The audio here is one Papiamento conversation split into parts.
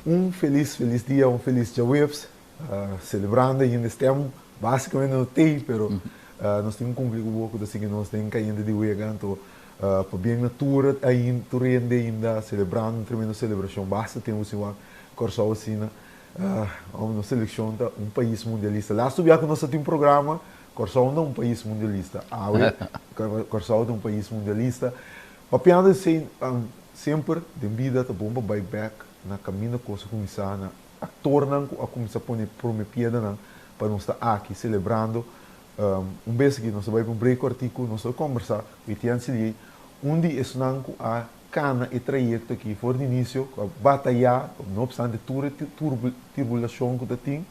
Un felis felis dia, un felis djaweps, selebrando ainda es tempu, basikamente no tei, pero nos tin un kumpli ku bo ku ta sigui nos den kayente di wega, anto pabien na tur tur hende ainda selebrando un tremendo selebrashon, basta tempu sin wak Kòrsou asina, nos selekshon ta un pais mundialista. Lastu bia ku nos ta tin programa, Kòrsou no ta un pais mundialista, awe Kòrsou ta un pais mundialista. Papiando esei, semper den bida ta bon pa bai bèk na kaminda kos a kuminsá, na aktornan ku a kuminsá pone promé piedanan pa nos ta aki selebrando. Un bes aki nos ta bai pa un break kòrtiku, nos ta kòmbersá ku Etienne Silié, un di esnan ku a kana e trayekto aki for di inisio, ku a batayá, no opstante tur e turbulashon ku ta tin,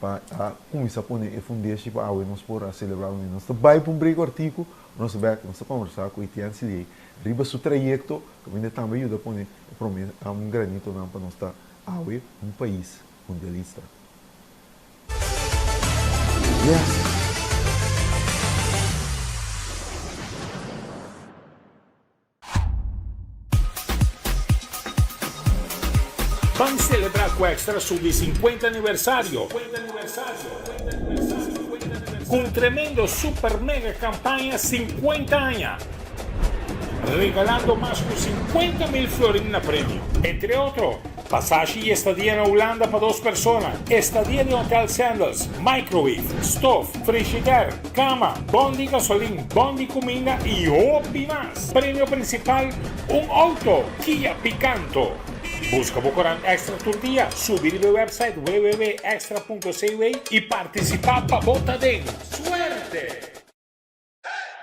pa a kuminsá pone e fundeshi pa awe nos por a selebrá. Nos ta bai pa un break kòrtiku, nos ta bèk, nos ta kòmbersá ku Etienne Silié riba su trayekto, kaminda tambe a yuda pone e promé granitonan pa nos ta awe un pais mundialista. Yes! Ban celebra cu Extra su di 50 aniversario cu un tremendo super mega campaña 50 aña, regalando mas cu 50 mil florin na premio. Entre otro, pasashi y estadia na Hulanda pa dos persona, estadia den Hotel Sandals, microwave, stof, frishider, Cama, bon di gasolin, bon di cuminda y hopi mas! Premio principal, un auto Kia Picanto! Busca bo corant Extra tur dia, subi riba e website www.extra.cw y participa pa bo ta den! Suerte!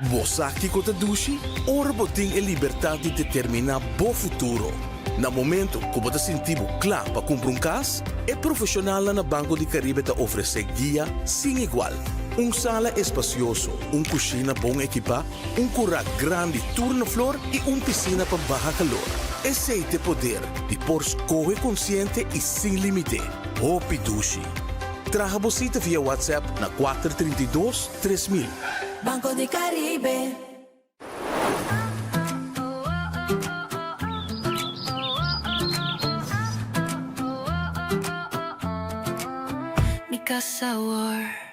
Bo sa kiko ta dushi? Ora bo tin e libertat di determiná bo futuro. Na momento ku bo ta sinti bo kla pa kumpra un kas, e profeshonalnan na Banco di Caribe ta ofresé guia sin igual. Un sala espasioso, un kushina bon ekipá, un kurá grandi tur na flor i un pisina pa baha kalor. Esei t'e poder di por skohe konsiente i sin límite. Hopi dushi! Traha bo sita via WhatsApp na 432 3000. Banco di Caribe. Mi casa awor.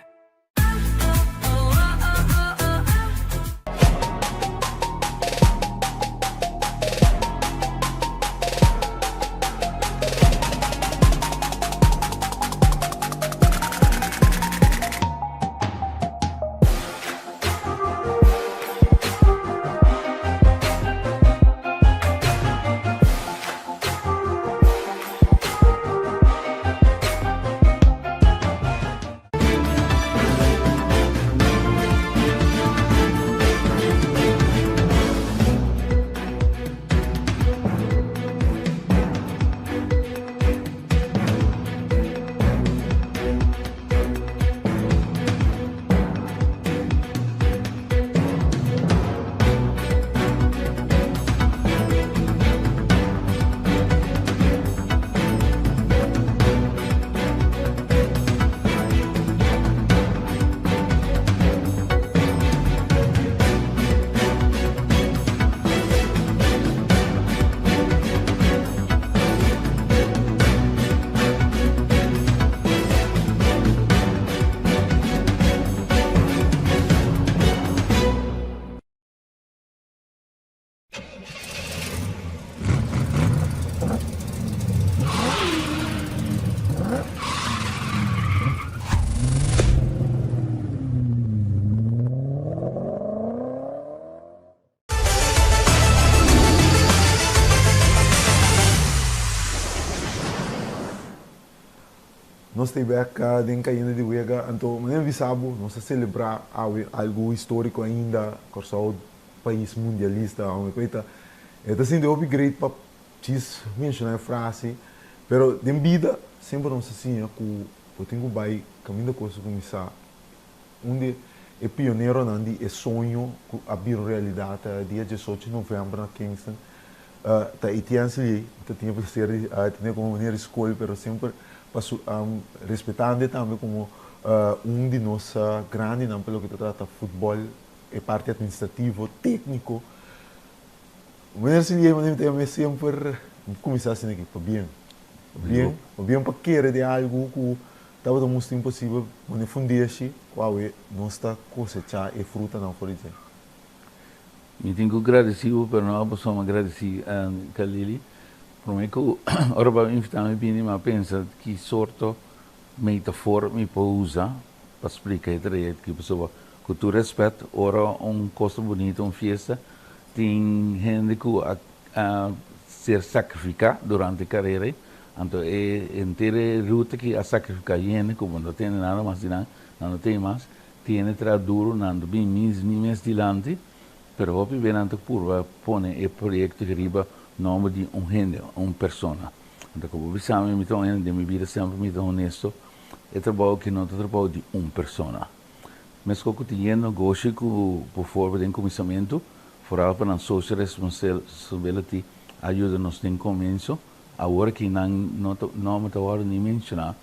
Nos ta bek den Cayendo di Wega, anto manera mi bisa bo, nos ta celebra awe algo historico ainda, Corsou pais mundialista, ome cu e ta, e ta sinti hopi great pa djis menciona e frase, pero den bida semper nos ta siña cu bo tin cu bay caminda cos a cuminsa. Un di e pioneronan di e soño ku a bira un realidat dia diesocho di novèmber na Kingston ta Etienne Silié. Mi ta tin e plaser di tene komo meneer di skol, pero semper pa su respetando e tambe komo un di nos grandinan pa loke ta trata futbòl, e parti administrativo, tékniko. Meneer Silié, manera mi ta yam'é semper, mi kuminsá asina aki, pabien. Bien, bien pa kere den algu ku tabata mustra imposibel, pone fundeshi ku awe nos ta kosechá e frutanan for di dje. Mi tin ku gradisí bo, pero no abo so, mi a gradisí Kalili. Promé ku ora bo a invitá mi bini, mi a pensa ki sorto metafor mi por usa pa splika e trayekto aki, pasobra ku tur rèspèt, ora un kos ta bunita, un fiesta, tin hende ku a ser sakrifiká durante e karera ei, anto e henter e ruta ki a sakrifiká hende ku bo no tende nada mas di nan, nan no tene mas, Tiene traha duro nan ta bin mis mi mes dilanti, pero hopi be nan ta purba pone e proyecto aki riba nomber di un hende, un persona. Anto como bo bisa mi, mi ta un hende den mi bida semper mi ta honesto, e trabou aki no ta trabou di un persona. Mesco cu tin hende negoshi cu bijvoorbeeld den cuminsamentu, vooral pa nan social responsibility a yuda nos den comienso, awor aki nan no ta nomber ta wordo ni menciona,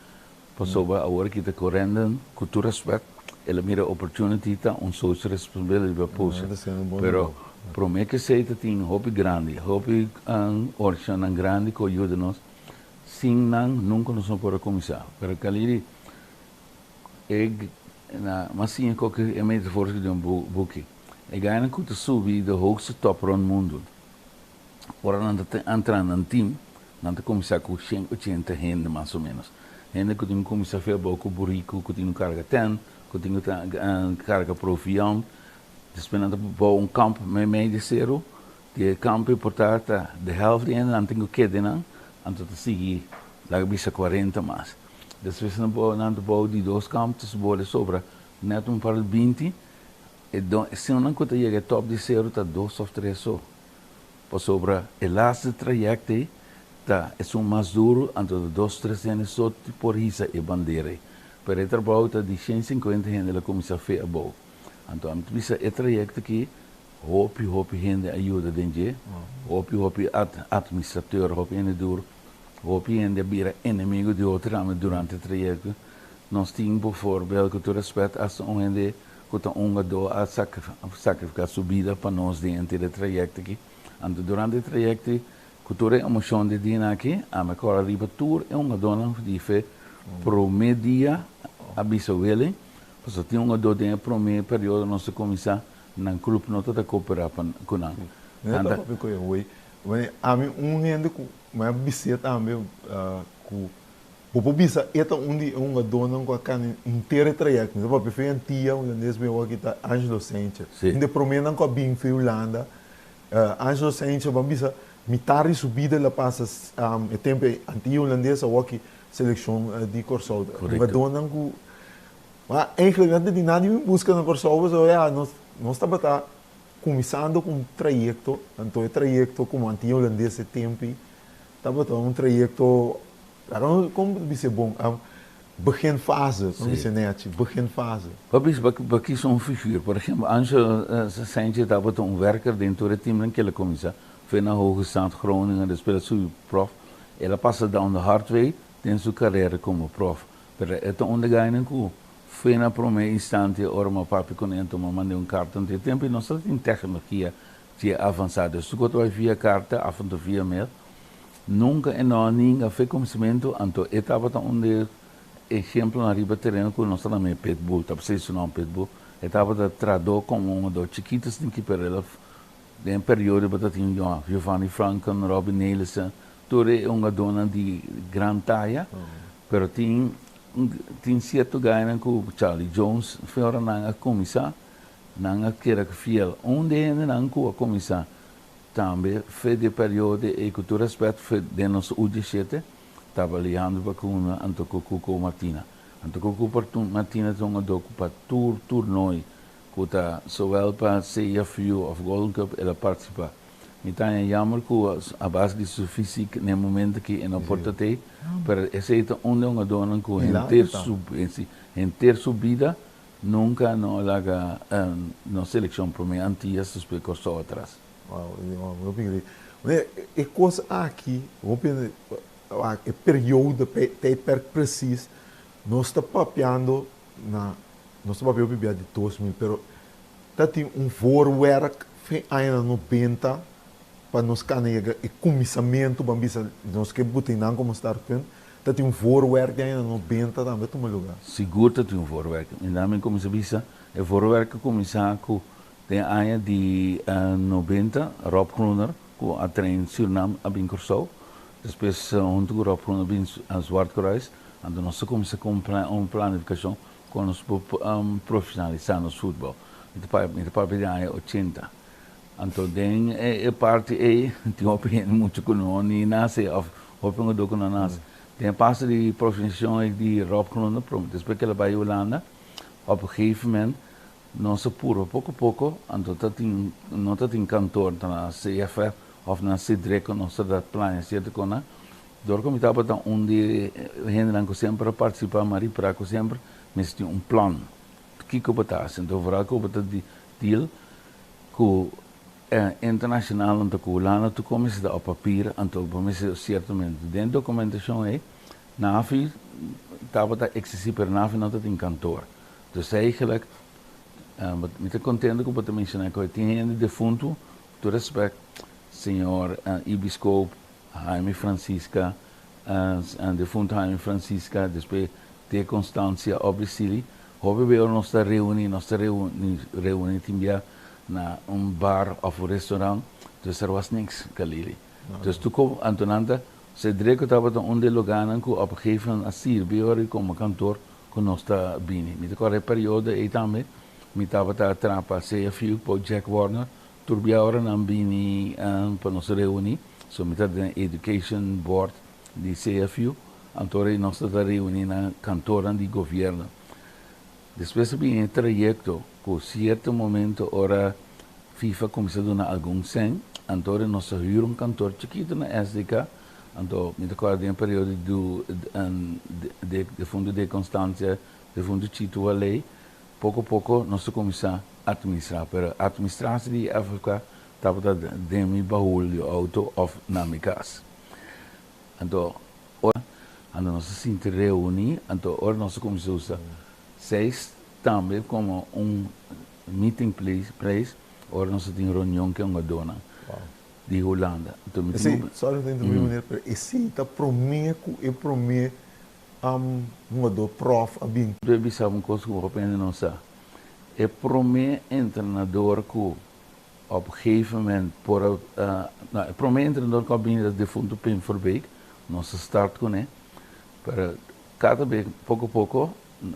Pasobra awor ki ta corenden, cu tur respet, el a mira opportunity ta un social responsibility pa pusha. Pero prome cu esey ta tin hopi grandi, hopi organisacionnan grandi cu a yuda nos. Sin nan nunca nos no por a cuminsa. Pero Kaliri, e na mas siña cu e metafoor di un buki. E gainan cu ta subi de hoogste top rond mundo, ora nan ta entra nan team, Nan ta kuminsá ku shen ochenta hende mas o ménos. Hende ku tin ku kuminsá fe abou ku buriku, ku tin ku karga tènt, ku tin ku karga proviant. Despues nan ta bou un kamp meimei di seru. Di e kamp ei por ta ta de hèlft di hende nan tin ku keda einan, anto ta sigui laga bisa kuarenta mas. Despues nan ta bou di dos kamp, ta bou de sobra nèt un par di binti. E esunnan ku ta yega e tòp di seru ta dos òf tres so. Pasobra e laatste trayect ei ta esun mas duru, anto ta dos tres hende so por hisa e bandera ei. Pero e trabou ta di shen sinkuenta hende la kuminsá fe abou. Anto ami ta bisa e trayecto aki hopi hopi hende a yuda den dje, hopi hopi administrateur, hopi hende duru, hopi hende a bira enemigo di otro tambe durante e trayecto. Nos tin bovoorbeeld ku tur respet hasta un hende ku ta un gadó a sakrifiká su bida pa nos den henter e trayekto aki. Anto durante e trayekto ku tur e emoshon di dina aki, ami a kòrda riba tur e hungadónan di fe promé dia a bisa Willy, pasobra tin hungadó den e promé periodo nos a kuminsá, nan klup no tabata kooperá ku nan. Mi ta papia ku e hoy. Ami un hende ku mi a bis'é tambe ku Bo por bisa e ta un di e hungadónan ku a kana henter e trayekto. Mi ta papia fe Antia Hulandes mi awor aki ta Angelo Saintje. Un di e proménan ku a bin fe Hulanda. Angelo Saintje ban bisa mitar di su bida el a pasa e tempu ei Antia Hulandes awor aki selekshon di Kòrsou. Hungadónan ku ma eigentlik no ta di nada di bin buska na Kòrsou pasobra ya nos nos tabata kuminsando ku un trayekto anto e trayekto komo Antia Hulandes e tempu ei tabata un trayekto Laga kon bo ta bisa e bon beginfase, kon bisa nechi, beginfase. Bo bisa bo kisa un figuur, por ehempel Angelo Saintje tabata un werker den tur e teamnan ke el a kuminsá, fue na Hoogezand, Groningen, despues el a subi prof, el a pasa down the hard way den su karera komo prof, pero e ta un de gainan ku fue na promé instante ora mi a papia kuné anto mi a mand'é un karta, anto e tempu ei nos tabata tin teknologia dje avansá, dus tur ku ta bai via karta af anto via mail. Nunka e no a ninga fe kumsimentu, anto e tabata un di e ehemplonan riba tereno ku nos ta name e pitbull, ta p'esei su nom pitbull. E tabata tradó komo un adó chikitu stinki pero el a den e periodo bo ta tin Giovanni Franken, Robby Nelissen, tur e hungadónan di gran taya, pero tin tin sierto gainan ku Charlie Jones fe ora nan a kuminsá nan a keda fiel. Un di e hendenan ku a kuminsá Tambe fe di e periodo ei ku tur rèspèt fe den nos U diesshete tabata Leandro Bacuna anto ku Cuco Martina. Anto ku Cuco Martina ta un adó ku pa tur toernooi ku ta zowel pa CFU òf Golden Cup el a partisipá. Mi ta haña jammer ku a base di su fysiek na e momento aki e no por ta tei, pero esei ta un di e hungadónan ku henter su henter su bida nunka no a laga nos selekshon promé Antias despues Kòrsou atras. Wow, hopi increíble. Wanneer e kos aki, hopi e periodo, tijdperk precies, nos ta papiando na, nos ta papia hopi bia di 2000, pero ta tin un voorwerk fin añanan 90. Pa nos kana yega e kuminsamentu, ban bisa nos ke buta einan komo startpunt, ta tin un voorwerk di aña 90 tambe tuma lugá. Sigur ta tin un voorwerk. Mi nan mi kuminsá bisa, e voorwerk a kuminsá ku den aña di 90, Rob Groener ku a train Surinam a bin Kòrsou, despues huntu ku Rob Groener a bin Zwart Kruis, anto nos a kuminsá ku un planifikashon kon nos por profeshonalisá nos futbòl. Mi ta papia den aña 80. Anto den e parti ei tin hopi hende muchu ku no ni nase òf hopi hungadó ku no nase. Den e paso di profeshonalisashon ei di Rob Groene despues ku el a bai Hulanda op un gegeven moment nos a purba poko poko anto ta tin no ta tin kantor na CFF òf na Cedreco nos ta da plania sierto kosnan. Dor ku mi tabata un di e hendenan ku semper a partisipá Marie Prat ku semper mester tin un plan kiko bo ta hasi anto vooral ku bo ta deal ku internashonal anto ku Hulanda tur kon mester ta op papir anto bo mester siertamente den dokumentashon ei Nafi tabata eksistí pero Nafi no tatin kantor dus eigenlijk mi ta kontento ku bo ta menshoná ku tin hende defuntu tur respèkt señor Ibis Koop Jaime Francisca defuntu Jaime Francisca despues T Constancia Obrisili hopi bes ora nos ta reuni nos ta reuni reuni tin bia na un bar of un restaurant dus er was niks Kalili dus tur ko anto nan ta Cedreco tabata un di e lugarnan ku op gegeven moment a sirbi ora di komo kantor ku nos ta bini mi ta kòrda e periodo ei tambe mi tabata traha pa CFU pa Jack Warner tur bia ora nan bini pa nos reuni so mi ta den education board di CFU anto ora nos ta reuni na kantornan di gobierno. Despues a bini e trayekto ku sierto momento ora FIFA kuminsá duna algun sèn, anto ora nos a hür un kantor chikitu na SDK, anto mi ta kòrda den e periodo di defuntu De Constancia, defuntu Chito Waley, poko poko nos a kuminsá atministrá, pero atministrasi di FFK tabata den mi bahul di outo òf na mi kas. Anto ora anto nos a sinti reuní, anto ora nos a kuminsá usa seis tambe komo un meeting place, ora nos a tin reunion ku e hungadónan di Hulanda. Anto mi tin ku. Sorry pa interrumpí meneer, pero esei ta promé ku e promé hungadó prof a bin. Mi ta bisa un kos ku hopi hende no sa. E promé entrenador ku Op gegeven moment por a, no, e prome entrenador ku a bini ta defuntu Pim Verbeek, nos a start kuné, pero kada bes poko poko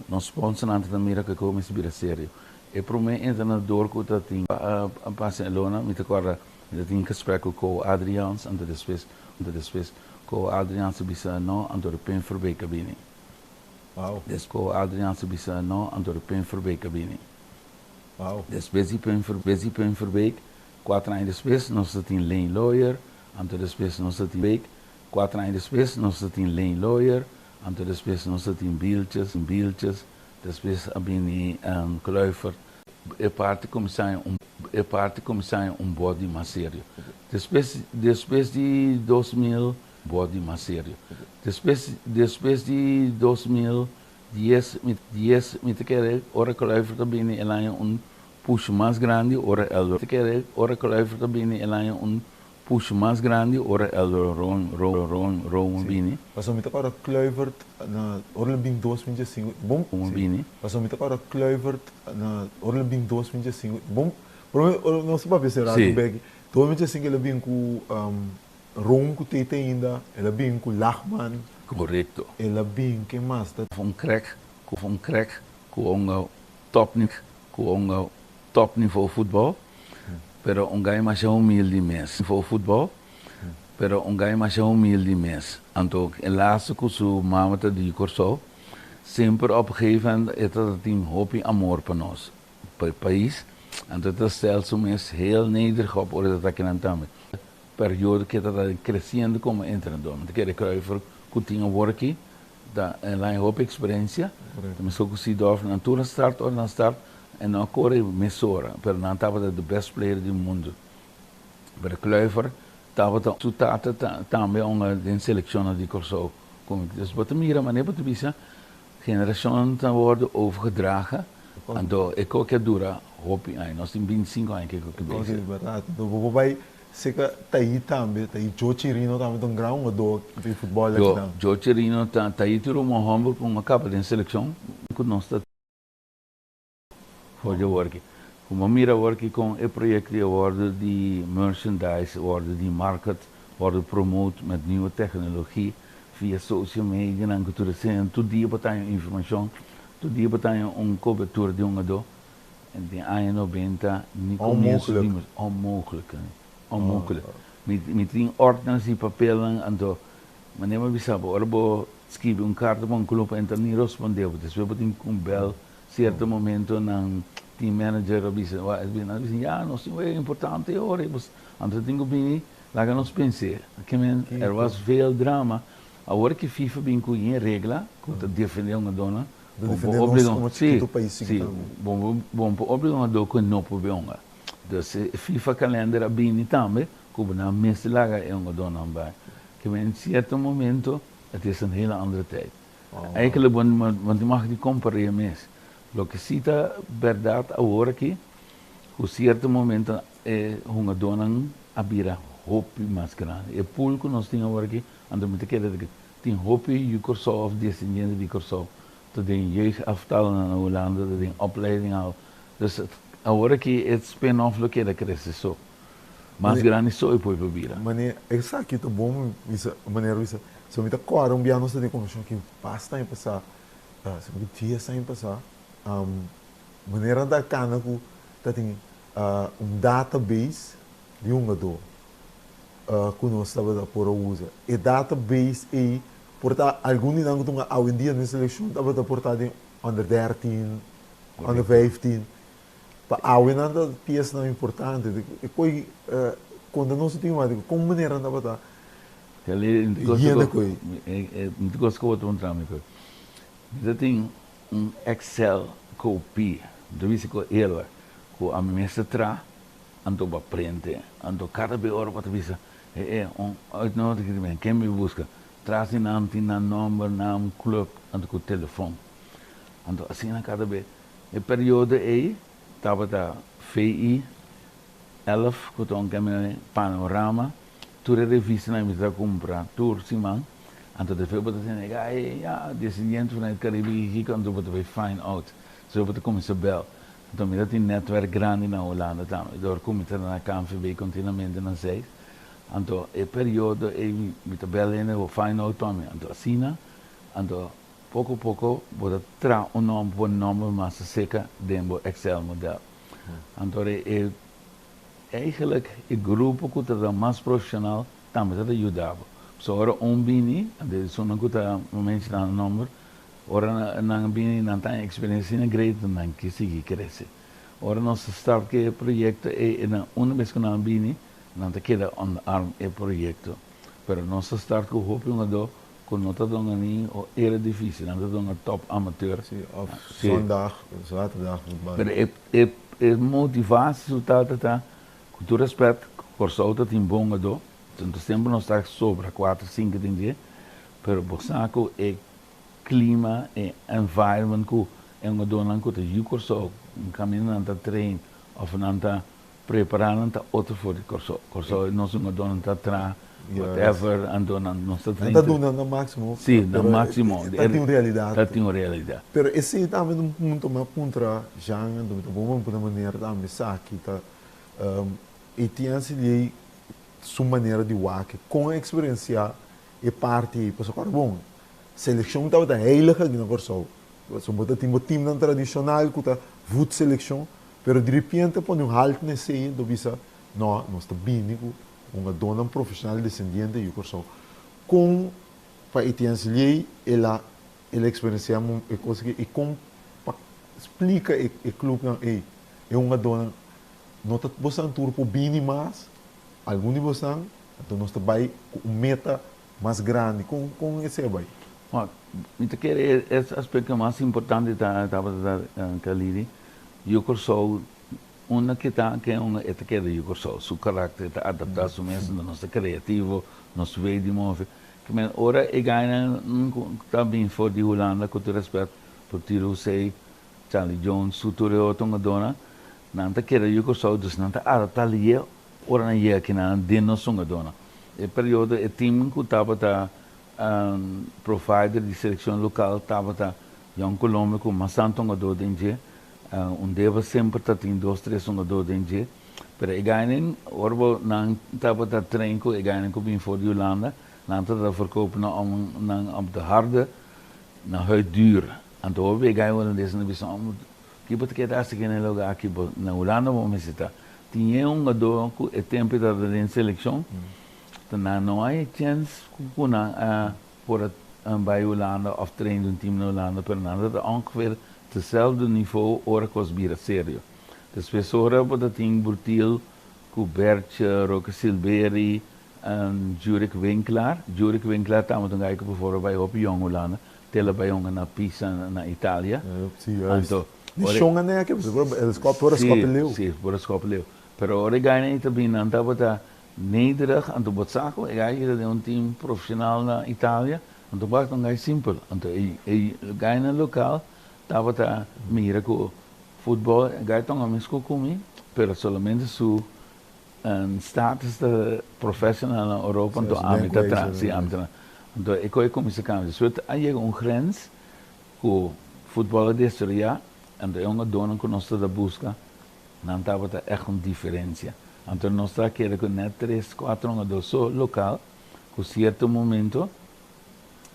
nos sponsornan ta mira ku e kos mester bira serio. E prome entrenador ku ta tin a pasa e lona, mi ta kòrda mi ta tin gesprek ku Ko Adriaans, anto despues, anto despues Ko Adriaans a bisa no, anto Pim Verbeek a bini. Des Ko Adriaans a bisa no, anto Pim Verbeek a bini. Despues di Pim Verbeek, di Pim Verbeek, kuater aña despues nos ta tin Leen Looijer, anto despues nos ta tin Beek, kuater aña despues nos ta tin Leen Looijer, anto despues nos ta tin Bieltjes, Bieltjes, despues a bini Kluivert. E parti kuminsá un e parti kuminsá un body mas serio. Despues despues di 2000 body mas serio. Despues despues di 2010 mi 10 mi ta kere ora Kluivert ta bini el haña un push mas grandi ora Elder ta kere ora Kluivert ta bini el haña un push mas grandi ora Elder Ron Ron Ron Rowan bini. Pasobra mi ta kòrda Kluivert na ora el bin 2005 bon bini. Pasobra mi ta kòrda Kluivert na ora el bin 2005 bon prome ora nos ta papia sera beki 2005 el a bin ku Ron ku tete ainda, el a bin ku Lachman. Korekto. El a bin, ken mas ta? Un krek ku un krek ku un top ku un top nivo futbòl, pero un gai masha humilde mes. Nivo futbòl, pero un gai masha humilde mes. Anto e laatste ku su mama ta di Kòrsou, semper op gegeven moment e ta tin hopi amor pa nos, pa e pais. Anto e ta stel su mes heel nederig op ora e ta ta kinan tambe. Periodo ku e ta ta kresiendo komo entrenador. Mi ta kere Kluivert ku tin awor aki ta el haña hopi eksperensia. Ta meskos ku Seedorf, nan tur a start ora nan start e no a kore mesora, pero nan tabata the best player di mundu. Pero Kluivert tabata su tata tambe un den selekshonnan di Kòrsou. Dus bo ta mira manera bo ta bisa generashonnan ta wòrdu overgedragen, anto e koki a dura hopi aña. Nos tin 25 aña ku e koki bezig. Anto bo por bai. Seka t'ei tambe, t'ei Joe Chirino tambe ta un gran hungadó di futbòl Joe, akinan. Joe Chirino ta ta tur un hòmber ku a kaba den selekshon ku nos ta for di awor aki. Ku bo mira awor aki kon e proyekto di a wòrdu di merchandise, wòrdu di market, wòrdu promote met nieuwe technologie via social medianan ku tur esei. Tur dia bo ta haña un informashon, tur dia bo ta haña un kobertura di hungadó. Den aña 90 ni comienzo di Onmogelijk. Onmogelijk, onmogelijk. Mi tin ordners di papelnan, anto manera mi bisa bo, ora bo skibi un carta pa un club en ta ni responde bo, despues bo tin cu bel cierto momento nan team manager a bisa, wa, nan a bisa, ya, nos tin wega importante ora, anto tin cu bini laga nos pense. Ke men, er was veel drama. Awor ki FIFA bin cu yen regla cu ta defende hungadornan. Ta Bon defende por nos obliga como sí, chiquito pais sí, chiquito tambe. bon por obliga un hungador cu no por be hunga. Dus e FIFA calender a bini tambe cu bo nan mester laga e hungadornan bay. Ke men cierto momento het is een hele andere tijd. Eigenlijk bo no mag di compareer mes. Loke si ta berdad awor aki cu cierto momento e hungadornan a bira hopi mas grandi. E pool cu nos tin awor aki, anto mi ta kere tin hopi yu Kòrsou of descendiente di Kòrsou ta den jeugdaftalnan na Hulanda, ta den opleiding al. Dus awor aki e spin-off lo keda crece so. Mas grandi so e por por bira. Mane, esaki ta bon bisa, manera bisa. So mi ta kòrda un bia nos ta den komishon aki basta aña pasá, si mi ku 10 aña pasá, manera nan ta kana ku ta tin un database di hungadó ku nos tabata por a usa. E database ei por ta algun di nan ku ta hunga awendia den selekshon tabata por ta den under 13, under 15. Pa awe nan ta piesanan importante. E koi konta nos tin mas di kon manera nan tabata yende koi. Mi ta gosta ku bo ta puntra mi koi. Mi ta tin un Excel kopia, mi ta bisa ku Elwer, ku ami mester traha anto bo a prende. Anto kada be ora bo ta bisa, e e un uitnodiging di ken mi buska? Tras di nan tin nan nomber, naam, club, anto ku telefon. Anto asina kada be. E periodo ei tabata VI 11 ku ta un kende Panorama, tur e revistanan mi ta kumpra tur siman. Anto despues bo ta tende e ya descendiente vanuit Caribe ki kiko, anto bo ta bai find out. Despues bo ta kuminsa bel. Anto mi ta tin netwerk grandi na Hulanda tambe, dor ku mi ta na KNVB kontinuamente na Zeist. Anto e periodo ei mi ta bel hende bo find out pa mi. Anto asina, anto poko poko bo ta traha un nòmber, bo nòmber mas seka den bo Excel model. Anto e eigenlijk e grupo ku ta ta mas profeshonal tambe ta ta yuda bo. So ora un bini, anto esunnan ku ta menshoná nan nòmber, ora nan bini nan ta haña eksperensia asina great nan ke sigui krese. Ora nos ta start ku e proyekto ei, nan una bes ku nan bini nan ta keda omarm e proyekto. Pero nos ta start ku hopi hungadó ku no ta duna ni o eredivisie, nan ta duna top amateur. Sí, of zondag, zaterdag voetbal. Pero e motivatie su tata ta, ku tur respet, Kòrsou ta tin bon hungadó, entonces semper nos ta sobra kuater, sinku den dje, pero bo sa ku e klima, e environment ku e hungadónan ku ta yu Kòrsou, kaminda nan ta train òf nan ta prepará nan ta otro for di Kòrsou. Kòrsou nos hungadónan ta traha whatever, anto nan nos ta Nan ta duna nan máksimo. Sí, nan máksimo. Ta tin un realidat. Ta tin un realidat. Pero esei tambe ta un punto mi a puntra Jean, anto mi ta bon pa pone manera tambe esaki ta Etienne Siliey su manera di wak kon a eksperensiá e parti ei, pasobra ora bon selekshon tabata heilig aki na Kòrsou, pasobra bo ta tin bo timnan tradishonal ku ta voetselekshon, pero diripiente a pone un halt na esei anto bisa no, nos ta bini ku hungadónan profeshonal desendiente yu Kòrsou. Kon pa Etienne Siliey el a el a eksperensiá e kos aki i kon pa splika e klupnan ei, e hungadónan no ta bosan tur por bini mas, algun di bosan, anto nos ta bai ku un meta mas grandi. Kon esei a bai? Bon, mi ta kere e aspekto mas importante ta tabata ta Kalidi, yu Kòrsou unda ke ta ke unda e ta keda yu Kòrsou, su karakter ta adaptá su mes, nos ta kreativo, nos wei di move. Ke men ora e gainan ku ta bin for di Hulanda ku tur rèspèt por Tiro Hussein, Charlie Jones, su tur e otro hungadónan, nan ta keda yu Kòrsou, dus nan ta adaptá lié. Ora nan yega kinan den nos hungadónan. E periodo e team ku tabata provider di selekshon lokal tabata Jong Colombia ku mas tantu hungadó den dje. Undeba semper ta tin dos tres hungadó den dje. Pero e gainan ora bo nan tabata train ku e gainan ku bin for di Hulanda nan tabata verkoop nan om nan op de harde nan huid duur. Anto hopi e gai hulandesnan ta bisa om ki bo ta keda hasi kende loga aki bo na Hulanda bo mester ta. Tin e hungadó ku e tempu e tabata den selekshon, ta nan no a e chèns ku nan a por a bai Hulanda òf train di un tim na Hulanda, pero nan tabata ongeveer dezelfde nivo ora kos bira serio. Despues ora bo ta tin Burtil ku Bertje, Roque Silbery, Jurek Winklaar. Jurek Winklaar tabata un gai ku por bai hopi yòn Hulanda, te el a bai hunga na Pisa na Italia. Sí, juist. Di shon a neke, pasobra el skòp por a skòp e leu. Sí, por a skòp e leu. Pero ora e gainan ei ta bini, nan tabata nederig, anto bo sa ku e gai ta den un team profesional na Italia, anto bo ta un gai simpel. Anto e gainan lokal tabata mira ku futbòl, e gai ta un amisku ku mi, pero solamente su status ta profesional na Europa, anto ami ta traha. Sí, ami ta traha. Anto e koe kuminsá kambia. Despues a yega un grens Ku futbòl a destruyá, anto e hungadónan ku nos ta buska, nan tabata ègt un diferensia. Anto nos ta kere ku nèt tres, kuater hungadó so lokal ku sierto momento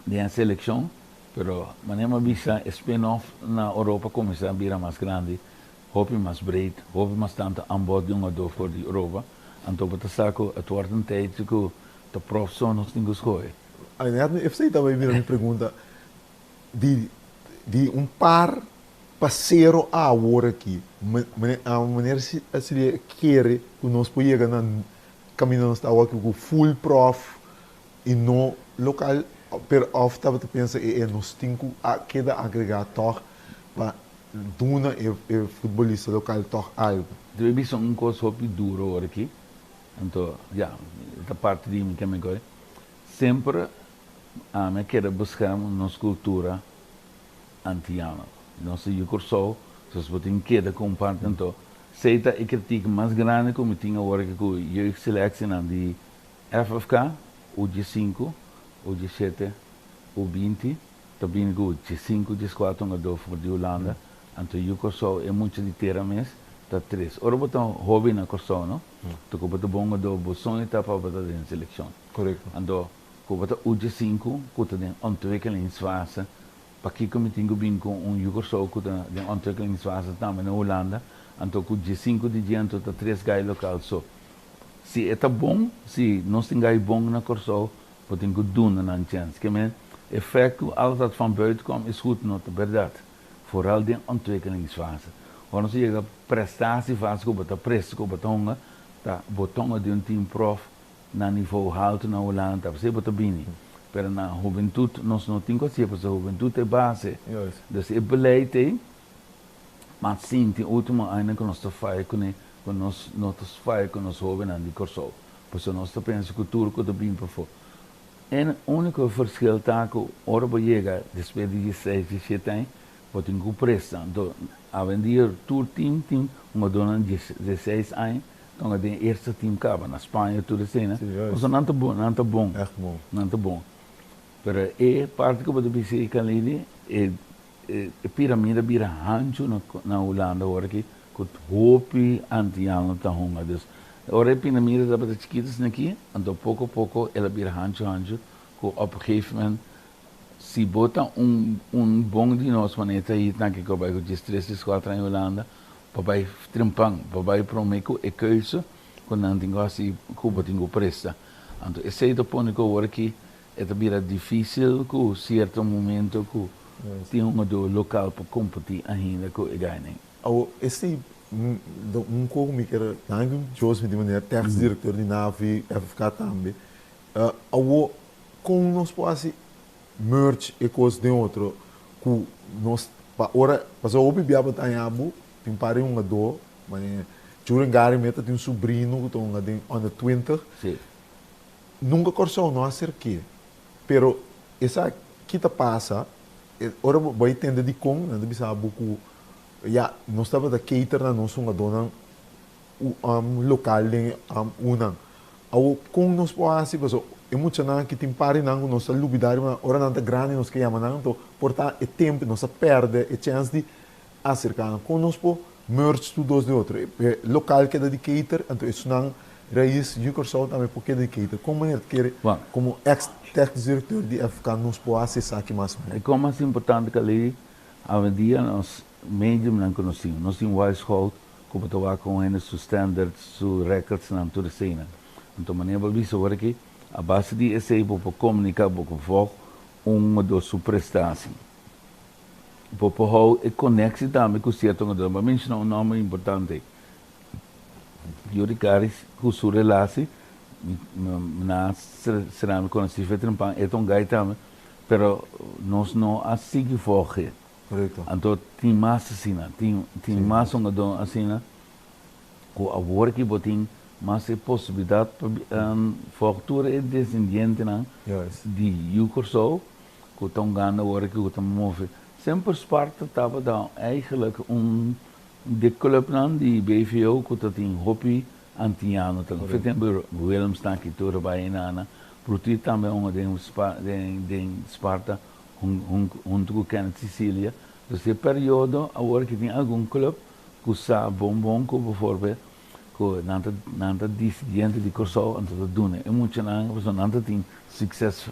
den e selekshon, pero manera mi a bisa e spin-off na Oropa kuminsá bira mas grandi, hopi mas breed, hopi mas tantu aanbod di hungadó for di Oropa, anto bo ta sa ku het wordt een tijdje ku ta prof so nos tin ku skohe. Ai, nèt mi FC ta bai bira mi pregunta. Di di un par pasero awor aki, meneer Cecilia kere ku nos por yega na kaminda nos ta awor aki ku full prof i no lokal, pero of tabata pensa e e nos tin ku keda agrega tog pa duna e e futbolista lokal tog algu. Debe bisa un kos hopi duro awor aki, anto ya, ta parti di mi ke mi koe, semper Ami a keda bescherm nos cultura Antiano. Nos ta yu Corsou, dus bo tin keda cu un parti anto. Esey ta e kritiek mas grandi cu mi tin awor aki cu jeugdselectienan di FFK, U diesinku, U diesshete, U binti, ta bini cu diesinku, dieskuater hungador for di Hulanda, anto yu Corsou e mucha di tera mes ta tres. Ora bo ta hoben na Corsou no, ta cu bo ta bon hungador, bo soño ta pa bo ta den seleccion. Correcto. Anto Ku bo ta uja sinku ku ta den ontwikkelingsfase, pakiko mi tin ku bin ku un yu Kòrsou ku ta den ontwikkelingsfase tambe na Hulanda, anto ku diesinku di dje anto ta tres gai lokal so. Si e ta bon, si nos tin gai bon na Kòrsou, bo tin ku duna nan chèns. Ke men, e fèkt ku alles dat van buiten komt is goed no ta bèrdat, vooral den ontwikkelingsfase. Ora nos yega prestatiefase ku bo ta presta, ku bo ta hunga, ta bo ta hunga den un team prof, Na nivou haltu na Hulanda ta p'esei bo ta bini. Pero na hubentut nos no tin ku hasié pasobra hubentut ta e base. Dus e beleid ei mas sinti ultimo añanan ku nos ta faya kuné ku nos no ta faya ku nos hobennan di Kòrsou. Pasobra nos ta pensa ku tur ku ta bini pafó. E úniko verschil ta ku ora bo yega despues di diesseis, diesshete aña bo tin ku presta. Anto awendia tur tim tin hungadónan diesseis aña Tonga den eerste team caba na Spaña tur esena. Sí, juist. Pasobra nan ta bon, nan ta bon. Echt bon. Nan ta bon. Pero e parti cu bo ta bisa e Kalili, e e piramide a bira hancho na na Hulanda awor aki cu hopi Antiano ta hunga. Dus ora e piramide tabata chikito asina aki, anto poco poco el a bira hancho hancho cu op een gegeven moment si bo ta un un bon di nos manera ta hit nan cu a bay cu diestres, diescuatro aña Hulanda, Pa bai trempan, pa bai prome ku e keuze ku nan tin ku hasi ku bo tin ku presta. Anto esei ta pone ku awor aki e ta bira difisil ku sierto momento ku tin hungadó lokal pa kompetí ainda ku e gainan. Awor esei ta un kos ku mi kier danki Dios mi tin manera tèks direktor di Navi, FFK tambe. Awor kon nos por hasi merge e kos den otro ku nos pa ora pasobra hopi bia bo ta haña bo tin par di hungadó manera Julian Gary meta tin un subrino ku ta hunga den under twintig nunka Kòrsou no a aserk'é pero esaki ta pasa ora bo bai tende dikon nan ta bisa bo ku ya nos tabata cater na nos hungadónan. Local den unan. Awor kon nos por hasi paso e muchanan ki tin parinan ku nos ta lubida riba nan ora nan ta grandi nos ke yama nan anto por ta e tempu nos a pèrdè e chèns di aserká nan. Kon nos por merge tur dos den otro? E lokal keda di cater anto esunnan rais yu Kòrsou tambe por keda di cater. Kon manera ta kere komo eks tèknis direktor di FK nos por hasi esaki mas mihó? E kon mas importante Kaley, awendia nos mediumnan ku nos tin, nos tin Wyscout, Ku bo ta wak kon hende su standards, su recordsnan, tur eseinan. Anto manera bo a bisa ora ki a base di esei bo por komunika bo ku vòg un o dos su prestasi. Bo por hou e koneksi tambe ku sierto hungador. Bo a menshona un nòmber importante, Yuri Caris ku su relasi, mi na sera mi konosí fe trempan, e ta un gai tambe, pero nos no a sigui vòg e. Correcto. Anto tin mas asina, tin tin mas hungadó asina ku awor ki bo tin mas e posibilidat pa fòg tur e desendientenan di yu Kòrsou ku ta hungando awor aki ku ta move. Semper Sparta tabata eigenlijk un di e clubnan di BVO ku ta tin hopi antiano ta. Fe tempu Willemsnan ki tur a bai einana, Bruti tambe a hunga den den Sparta. Huntu ku Kenneth Cicilia. Dus e periodo awor ki tin algun club ku sa bon bon ku bijvoorbeeld ku nan ta nan ta disidiente di Kòrsou anto ta duna e muchanan pasobra nan ta tin succes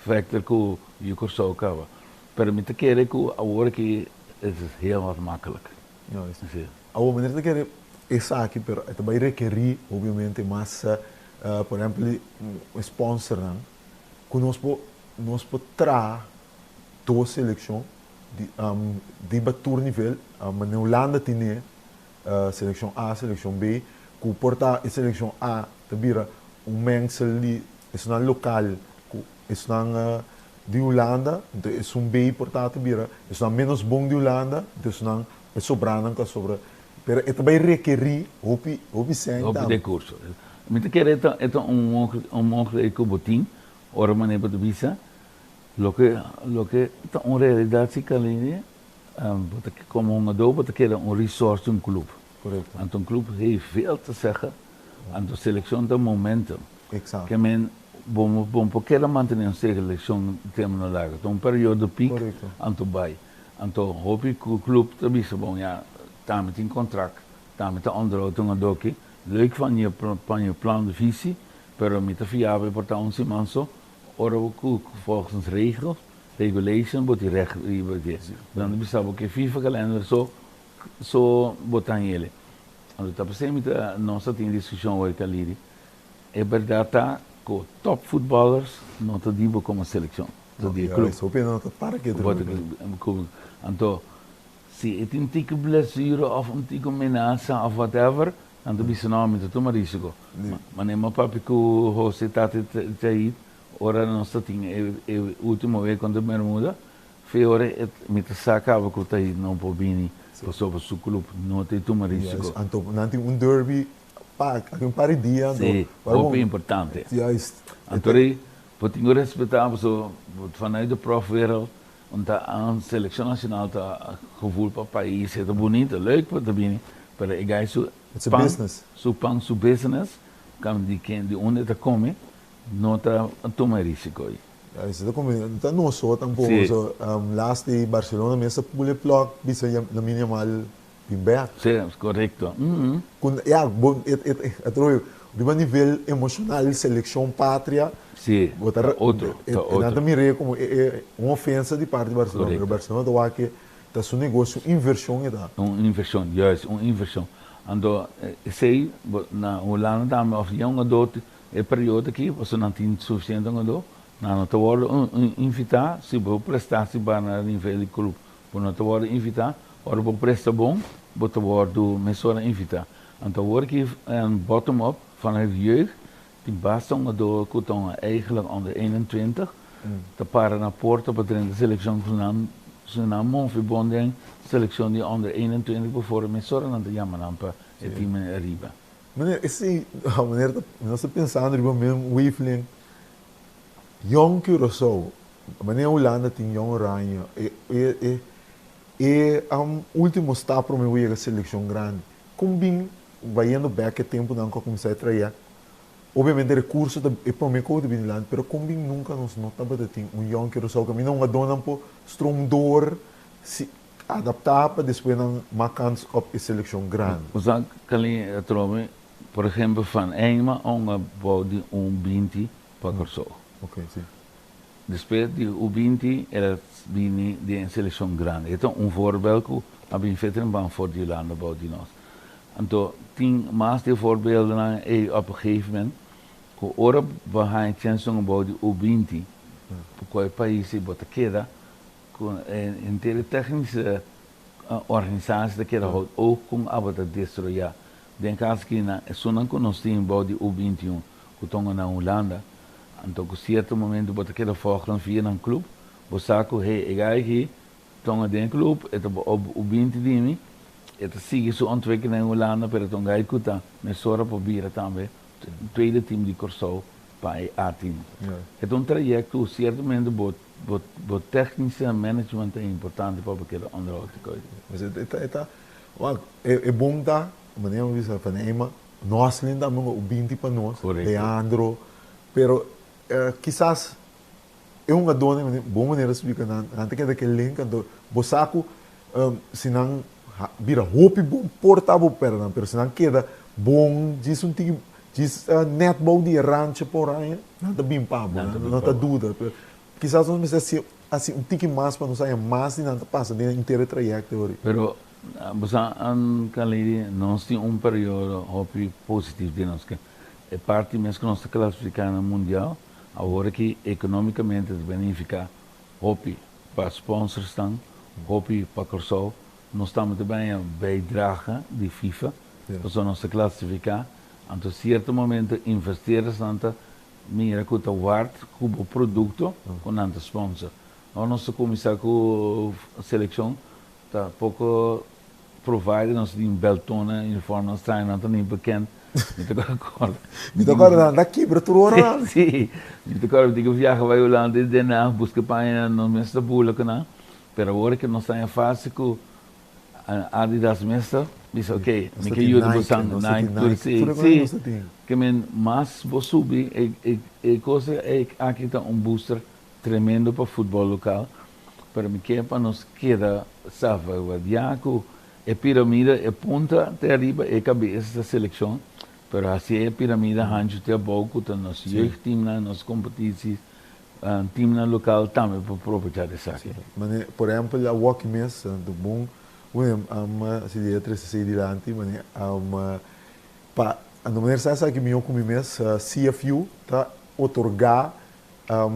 factor ku yu Kòrsou kaba. Pero mi ta kere ku awor ki het is heel wat makkelijk. Si. Awor meneer ta kere esaki pero e ta bai rekerí obviamente mas por ehempel sponsornan ku nos por Nos por traha dos selekshon di riba tur nivel. Manera Hulanda tine selekshon A, selekshon B, ku por ta e selekshon A ta bira un mengsel di esunnan lokal ku esunnan di Hulanda, enton esun B por ta ta bira esunnan ménos bon di Hulanda, enton esunnan e sobranan ku a sobra. Pero e ta bai rekerí hopi hopi sèn Hopi tambe. rekurso. Mi ta kere e ta un mogelijkheid ku bo tin Ora manera bo ta bisa, loke loke ta un realidat si Kalini, bo ta komo hungadó bo ta keda un resource di un club. Korekto. Anto un club heeft veel te zeggen, anto selekshon ta momentum. Eksakto. Ke men bo bo por keda mantené un selekshon término largo, ta un periodo piek, Korekto. anto bai. Anto hopi club ta bisa bon ya, ta mi tin kontrakt, ta mi ta onderhoud un hungadó aki, leuk van je van je plan de visie, Pero mi ta fiabel por ta un siman so, ora bo ku volgens regels, regulation bo tin recht riba dje. Nan ta bisa bo ke FIFA kalender so so bo ta hele. Anto ta p'esei mi ta nos ta tin diskushon awor Kaliri. E bèrdat ta ku top futbòlers no ta di bo komo selekshon, ta di e klup. Hopi hende no ta para ke truko. Anto si e tin tiki blesura òf un tiki menasa òf whatever, Nan ta bisa, No, mi ta tuma risico. Manera mi papia cu Jose Tati Chait, ora nos ta tin e ultimo wega contra Bermuda, fe ora mi ta sa caba cu Thaid no por bini pasobra su club no ta tuma risico. Juist, anto nan tin un derby pa aki un par di dia, anto Si, hopi importante. Juist. Anto rei bo tin cu respeta pasobra vanuit de profwereld Un ta un seleccion nacional ta gevoel pa pais, e ta bunito, leuk pa ta bini, pero e guy su It's a pan, business. su pan, su business, kan di ken, di unda e ta come, no ta tuma e risico ei. Ja, esei ta come, no ta nos so tampoco, Sí. so laatst ei Barcelona mes a pul e plug bisa Lamine Yamal bin bek. Sí, correcto. Cu, ja, bo, e, e, atrobe, riba nivel emocional, seleccion patria, Sí, bo ta ta otro, e, ta e nan ta otro. mir'é como e, e, un ofensa di parti di Barcelona, pero Correcto. Barcelona ta wak ke ta su negocio, un inversion e ta. Un inversion, juist, un inversion. Anto, esei, bo, na Hulanda tambe, of ya un hungadó, e periodo aki, pasobra nan tin suficiente hungadó, nan no ta wòrdu invitá si bo prestasi ba na nivel di club. Bo no ta wòrdu invitá. Ora bo presta bon, bo ta wòrdu mesora invitá. Anto awor ki bottom up vanuit jeugd tin basta hungadó ku ta hunga eigenlijk onder 21 ta para na porta pa drenta selekshon ku nan si nan move bon den selekshon di onder 21 before mesora nan ta yama nan pa e team ariba. Meneer, esei, meneer ta, nos ta pensando riba men wavelength. Jong Curaçao, manera Hulanda tin Jong Oranje, e e e e ultimo stap prome bo yega seleccion grandi. Con bin. Bayendo bek e temponan cu a cuminsa e trayect, obviamente recurso ta e prome cu ta bini dilanti, pero con bin nunca nos no tabata tin un Jong Curaçao caminda un hungadornan por stroom door si adapta pa despues nan mak kans op e seleccion grandi. Bo sa Kalin atrobe, por ehempel Van Eijma a hunga bou di un 20 pa Curaçao. Despues di U 20 el a bini den e seleccion grandi. E ta un voorbeeld cu a bin veter ban for di Hulanda bou di nos. Anto tin mas di e voorbeeldennan ey op een gegeven moment cu ora bo haña chens un bou di U 20 pa cual pais ey bo ta keda cu e henter e technische organisatie ta keda houd oog con abo ta destroya. Den caso aki nan esunnan cu nos tin bou di U 21 cu ta hunga na Hulanda anto cu cierto momento bo ta keda volg nan via nan club bo sa cu hey e guy aki Tonga den e club, e ta op u 20 di mi, e ta sigui su ontwikkeling in Hulanda, pero ta un guy cu ta mesora por bira tambe tweede team di Corsou pa e A-team. E ta un trayecto cu ciertamente bo bo bo technische management ta importante pa bo keda onderhoud te koe. Pues e ta e ta wak e e bon ta manera mi bisa van Eima Noslin tambe u 20 pa nos, Leandro, pero kisas E hungadónan e bon manera splika nan, nan ta keda ke link, anto bo sa ku si nan bira hopi bon por ta bo pèrdè nan, pero si nan keda bon djis un tiki, djis nèt bou di e rancho pa Oranje, nan ta bin pa bo, nan no ta duda. Pero kisas nos mester hasi hasi un tiki mas pa nos haña mas di nan ta pasa den henter e trayekto ori. Pero bo sa Kalidi, nos tin un periodo hopi positivo den nos, e parti mes ku nos ta klasifiká na mundial, Awor aki economicamente ta benifica hopi pa sponsorsnan, hopi pa Corsou. Nos tambe ta baña bijdrage di FIFA, pasobra nos ta clasifica. Anto cierto momento investeerdersnan ta mira cu ta ward cu bo producto cu nan ta sponsor. Ora nos ta cuminsa cu seleccion ta poco Provider nos tin beltona uniformnan straño nan ta ni bekend mi ta corda. Mi ta corda nan ta kibra tur ora nan. Si mi ta corda mi tin ku viaha bai Hulanda i Den Haag buska paña nan nos mes ta bula ku nan pero awor ke nos ta en fase ku Adidas mes ta bisa ok mi ke yuda bosan Nike tur si si ke men mas bo subi e kos aki ta un booster tremendo pa futbol lokal. Pero mi ke pa nos keda salvaguardiá ku e piramida e punta te ariba e kabes ta selekshon, pero hasi e piramida hanchu te abou ku ta nos jeugdteamnan, nos kompetisies, teamnan lokal tambe por probechá di esaki. Mane, por ehèmpel awoki mes, ta bon, bueno, si dia trese esei dilanti, mane, pa, anto manera sa esaki mihó ku mi mes, CFU ta otorgá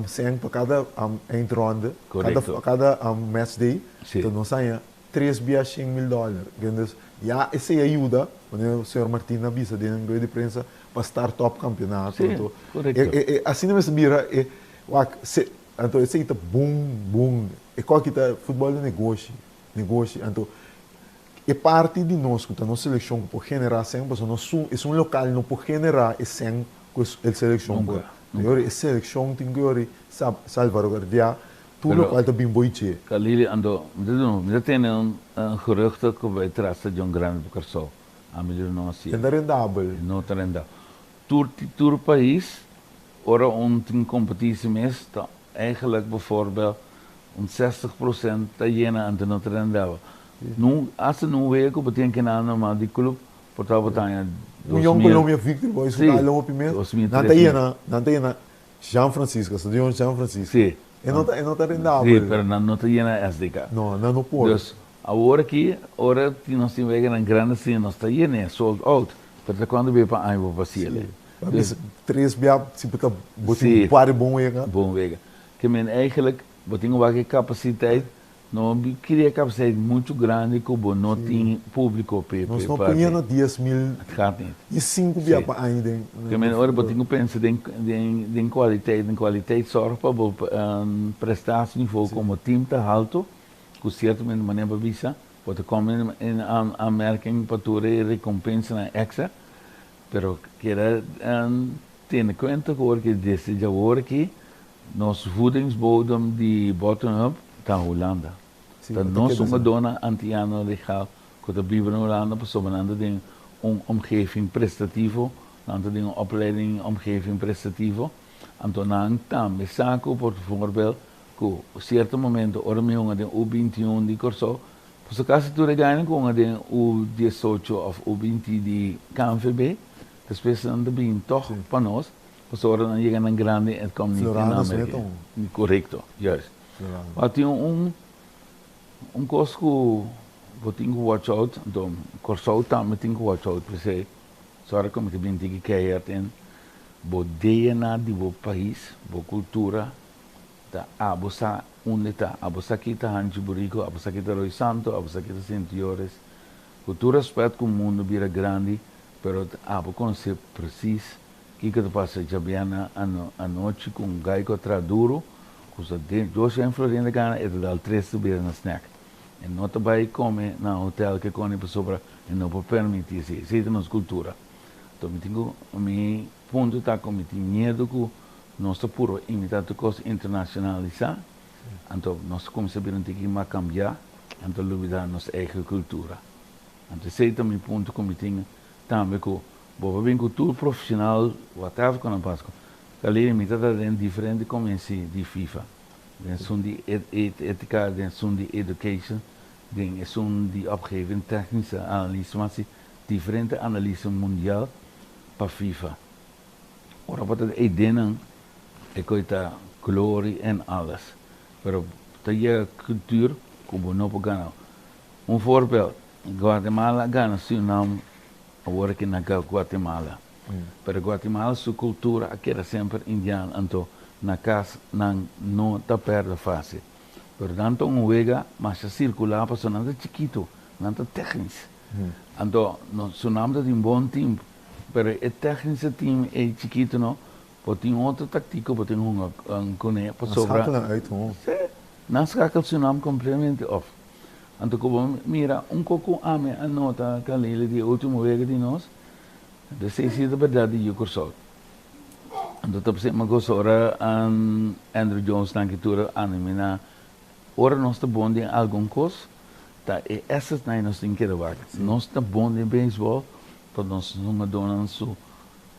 Cen pa cada eindronde, cada cada match day, enton nos haña tres bia 100.000 dollar. Dus ya esey a yuda, manera señor Martin a bisa den rueda di prensa, pa start up campeonato. Anto asina mester bira e wak se anto esey ta bon bon e koki ta futbol ta negoshi, negoshi anto e parti di nos ku ta nos selekshon ku por generá cen pasobra nos esun lokal no por generá e cen ku e selekshon por. Yori e selekshon tin ku yori salvaguardiá tur lokual ta bin boi dje. Kalili, Anto, mi ta duna, mi ta tene un geruchte ku bai tras stadion grandi pa Kòrsou. Ami di no hasié. E ta rendabel. E no ta rendabel. Tur tur pais, ora un tin kompetisi mes, ta eigenlijk bijvoorbeeld un 60% ta yena anto no ta rendabel. Nu, asta nu wega ku bo tin kinan normal di club, Por ta bo ta aña dos mil. Union Colombia Victory Boys ku ta lopi mes. Nan ta yena, nan ta yena Jean Francisco, stadion Jean Francisco. Si. E no ta, e no ta rendabel. Si, pero nan no ta yena SDK. No, nan no por. Dus, awor aki, ora tin nos tin weganan grandi asina, nos ta yena, sold out. Pero ta cuando bay pa aña bo pa ciele. Si. Dus, tres bia si bo ta, bo tin un par di bon wega. Bon wega. Ke men eigenlijk, bo tin wak e capaciteit No cria capaciteit mucho grandi cu bo no tin publico p'e Nos no por yena 10.000 Het gaat niet. y sinku bia pa aña den Ke men ora bo tin cu pensa den den cualiteit, den cualiteit zorg pa bo prestatieniveau como team ta halto, cu ciertamente manera bo a bisa, bo ta come in aanmerking pa tur e recompensanan extra, pero keda tene cuenta cu ora ki desde djawor aki Nos voedingsbodem di bottom up ta Hulanda. Ta nos hungadónan antiano legal ku ta biba na Hulanda pasobra nan ta den Un omgeving prestativo, nan ta den un opleiding omgeving prestativo, anto nan tambe sa ku por voorbeeld ku sierto momento ora mi hunga den U 21 di Kòrsou, pasobra kasi tur e gainan ku hunga den U 18 òf U 20 di KNVB, despues nan ta bin tòg pa nos, pasobra ora nan yega nan grandi e kòm nit Florando nan Smith un. Korekto, juist. Florando. But tin un Un kos ku bo tin ku watch out, anto Kòrsou tambe tin ku watch out p'esei sòra ku mi ta bin tiki keihard in bo DNA di bo pais, bo kultura ta abo sa unda e ta, abo sa ki ta Hanchi Burico, abo sa ki ta Roy Santo, abo sa ki ta Sint Joris, ku tur rèspèt ku mundu bira grandi pero abo konosé presis Kiko ta pasa djabièrnè anochi ku un gai ku a traha duru, ku sa den dos en florin ta gana, e ta dal tres ta bira na snack. E no ta bai kome na hotel ke koni pasobra e no por permiti esei. Esei ta nos kultura. Anto mi tin ku, mi punto ta ku mi tin miedu ku nos ta purba imitá tur kos internashonalisá, anto nos ta kuminsá bira un tiki mas kambiá, anto lubidá nos eigen kultura. Anto esei ta mi punto ku mi tin tambe ku Bo por bin ku tur profesional whatever ku nan pasa ku. Kaliri mi ta ta den diferente komisi di FIFA. Den esun di etika, den esun di education, den esun di opgeving technische analyse mas si diferente analyse mundial pa FIFA. Ora bo ta den eidennan e koe ta glory en alles. Pero ta yega kultuur ku bo no por gana. Un voorbeeld, Guatemala a gana Surinam Awor aki na Guatemala. Pero Guatemala su cultura a keda semper indian anto na cas nan no ta perde facil. Pero nan ta un wega masha circula pasobra nan ta chikito, nan ta technisch. Anto Surinam ta tin bon team pero e technische team ey chikito no bo tin otro tactico bo tin hunga cune pasobra. Nan schakel nan uit gewoon. Si, nan schakel Surinam completamente off. Anto ku bo mira un koko ami a nota Kalili di e ultimo wega di nos, anto esei si ta bèrdat di yu Kòrsou. Anto ta p'esei mi gosa ora Andruw Jones nan ki tur a animiná, ora nos ta bon den algun kos, ta e assets nan nos tin keda wak. Nos ta bon den beisbòl, pa nos hungadónan su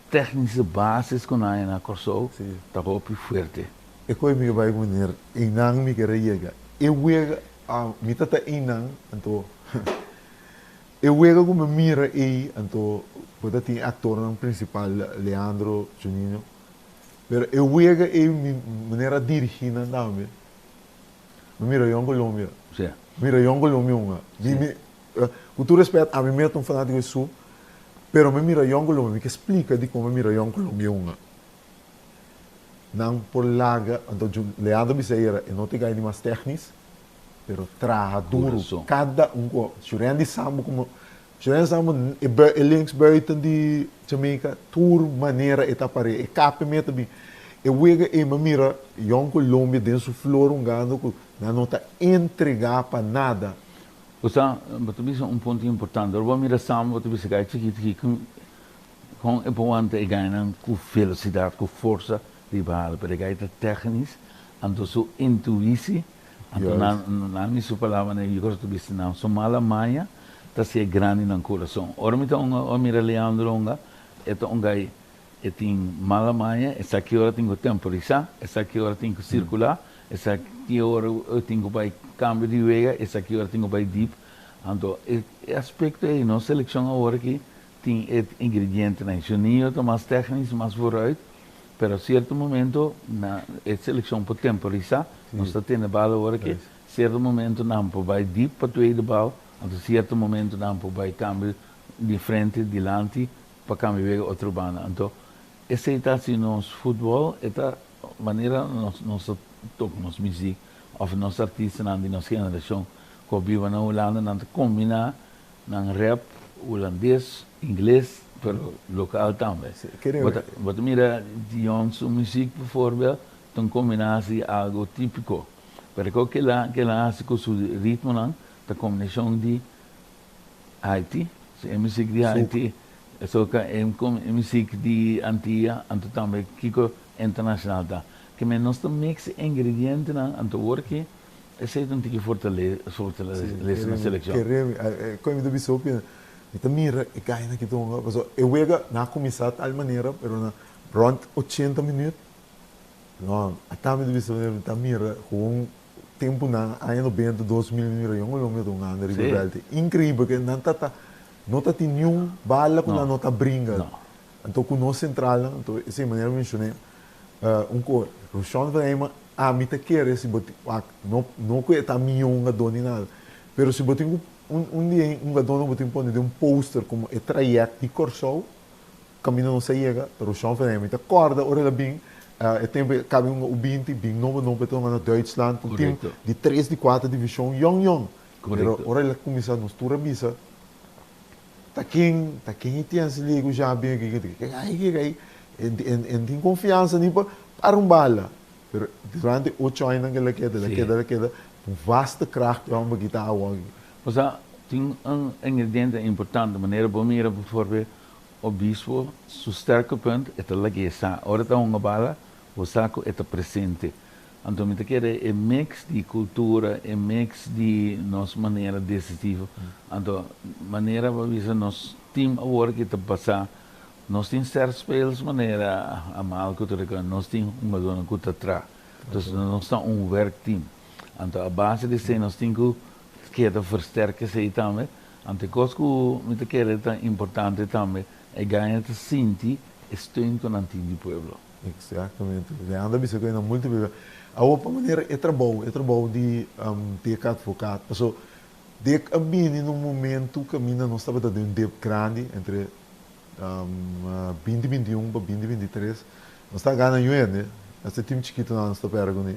tèknische basis ku nan haña na Kòrsou ta hopi fuerte. E koe mi ke bai ku meneer, einan mi kere yega. E wega A mi ta ta einan, anto e wega ku mi mira ei, anto bo ta tin e aktornan prinsipal Leandro, Juninho, pero e wega ei mi manera a dirigí nan tambe, mi mira Jong Colombia, Sí. mi mira Jong Colombia hunga. Mi mi ku tur respet ami mi ta un fanátiko di su, pero mi mira Jong Colombia, mi ke splika dikon mi mira Jong Colombia hunga. Nan por laga, anto Leandro bisa era e no ta gai di mas technisch, pero traha duro, cada un cu Shurendi Sambo como, Shurendi Sambo e e links buiten di Jamaica tur manera e ta pare, e kape me ta bin, e wega ey mi mira Jong Colombia den su flor hungando cu nan no ta entrega pa nada. Bo sa, bo ta bisa un punto importante, ora bo a mira Sambo bo ta bisa gai chikito aki Kon e por wanta e gainan ku velosidat, ku forsa riba hala, pero e gai ta tèknis, anto su intuisi, anto nan nan mi su palabranan e kos ta bisa nan su mala maña ta hasié grandi nan kurason. Ora mi ta hunga, ora mi mira Leandro hunga, e ta un gai e tin mala maña, e sa ki ora tin ku temporisá, e sa ki ora tin ku sirkulá, e sa ki ora tin ku bai kambio di wega, e sa ki ora tin ku bai dip. Anto e aspekto ei nos selekshon awor aki Tin e ingredientenan. Juninho ta mas technisch, mas vooruit, pero cierto momento na e seleccion por temporisa, nos ta tene bal awor aki, cierto momento nan por bay diep pa tweede bal, anto cierto momento nan por bay cambio di frente, dilanti, pa cambia wega otro banda. Anto esey ta haci nos futbol, e ta manera nos nos ta toca nos muziek of nos artistanan di nos generacion cu a biba na Hulanda nan ta combina Nan rap hulandes, ingles, pero local tambe. Bo ta bo ta mira Dion su muziek bijvoorbeeld, ta un combinatie di algo tipico. Pero ko kila kila haci cu su ritmonan ta combinacion di Haiti, e muziek di Haiti, soca e muziek di Antia, anto tambe kico internacional ta. Ke men nos ta mix e ingredientenan, anto wor ki Esei ta un tiki fortalesa na selekshon. Kere mi, koe mi ta bisa hopi. Mi ta mira e gainan aki ta hunga, pasobra e wega nan a kuminsá tal manera, pero na rònt 80 minüt, no, ata mi ta bisa manera mi ta mira gewoon tempunan aña 90, 2000 mi mira Jong Colombia ta hungando riba e vèlt. Inkreibel ke nan ta ta no ta tin niun bala ku nan no ta bringa. Anto ku nos sentralnan, anto esei manera mi menshoné un kos, Rushon van Eyman ami ta kere si bo tin, wak, no no ku e ta mihó hungadó ni nada, pero si bo tin ku un un di e hungadónan bo tin pone den un poster komo e trayèkt di Kòrsou, kaminda nos a yega, ta Rushon van Eyman. Mi ta kòrda ora el a bin, e tempu e kabi hunga U 20, bin nobo nobo e ta hunga na Duitsland, un tim di tres di kuater divishon, yòn yòn. Pero ora el a kuminsá nos tur a bisa, Ta ken, ta ken e tin hasi lei ku ja bin aki, ken ai ken ai, e no tin konfiansa ni pa para un bala. Pero durante ocho añanan ku el a keda, el a keda, el a keda, un vaste kracht e hòmber aki ta awo aki. Osea, tin un ingrediente importante, manera bo mira bijvoorbeeld Obispo su sterke punt e ta lag'é sa, ora e ta hunga bala bo sa ku e ta presente. Anto mi ta kere e mix di cultura, e mix di nos manera decisivo. Anto manera bo a bisa nos team awor ki ta pasa, nos tin sterspelers manera Amaal cu ta recorda, nos tin hungadornan cu ta tra. Entonces nos ta un werkteam. Anto a base di esey nos tin cu keda versterk esey tambe. Anto e cos cu mi ta kere ta importante tambe, e gaña ta sinti e steun cu nan tin di pueblo. Exactamente. Leandro a bisa cu e na multiple bes. Awor pa manera e trabou, e trabou di Dick Advocaat. Paso Dick a bini na un momento caminda nos tabata den un dip grandi entre 2021 pa 2023. Nos ta gana yuende, hasta e team chikitonan nos ta perde cune.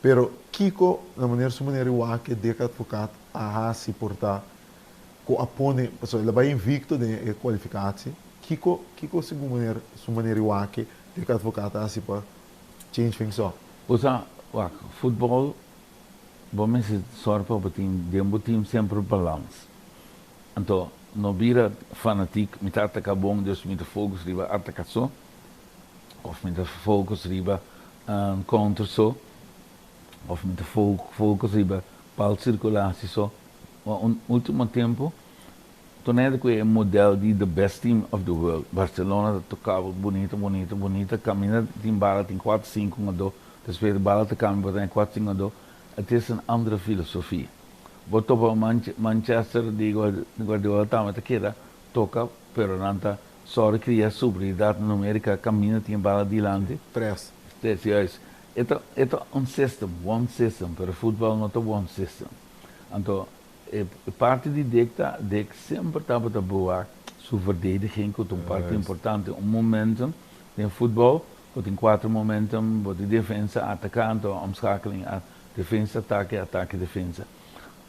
Pero kico na manera su manera di wak e Dick Advocaat a haci por ta cu a pone, pasobra el a bay invicto den e cualificatie. Kiko, kiko segun meneer su manera di wak Dick Advocaat a hasi pa change things up? Bo sa, wak, futbòl bo mester sòru pa bo tin den bo team semper balans. Anto no bira fanatik, mi ta ataka bon dus mi ta focus riba ataka so of mi ta focus riba counter so of mi ta focus riba bal sirkulasi so. Un ultimo tempu Torneo cu e model di the best team of the world. Barcelona ta toca bunita, bunita, bunita. Caminda tin bala, tin cuatro, cinco hungador. Despues bala ta cambia pa tin cuatro, cinco hungador. Het is een andere filosofia. Bo topa Manchester di Guardiola tambe ta keda toca, pero nan ta sori cria superioridad numerica caminda tin bala dilanti. Press. Juist. E ta, e ta un system, one system, pero futbal no ta one system. Anto E parti di Dick ta, Dick semper tabata bewaak su verdediging cu ta un parti importante. Un momentum den futbol, bo tin cuatro momentum, bo tin defensa, ataca, anto omschakeling, defensa, atake, atake, defensa.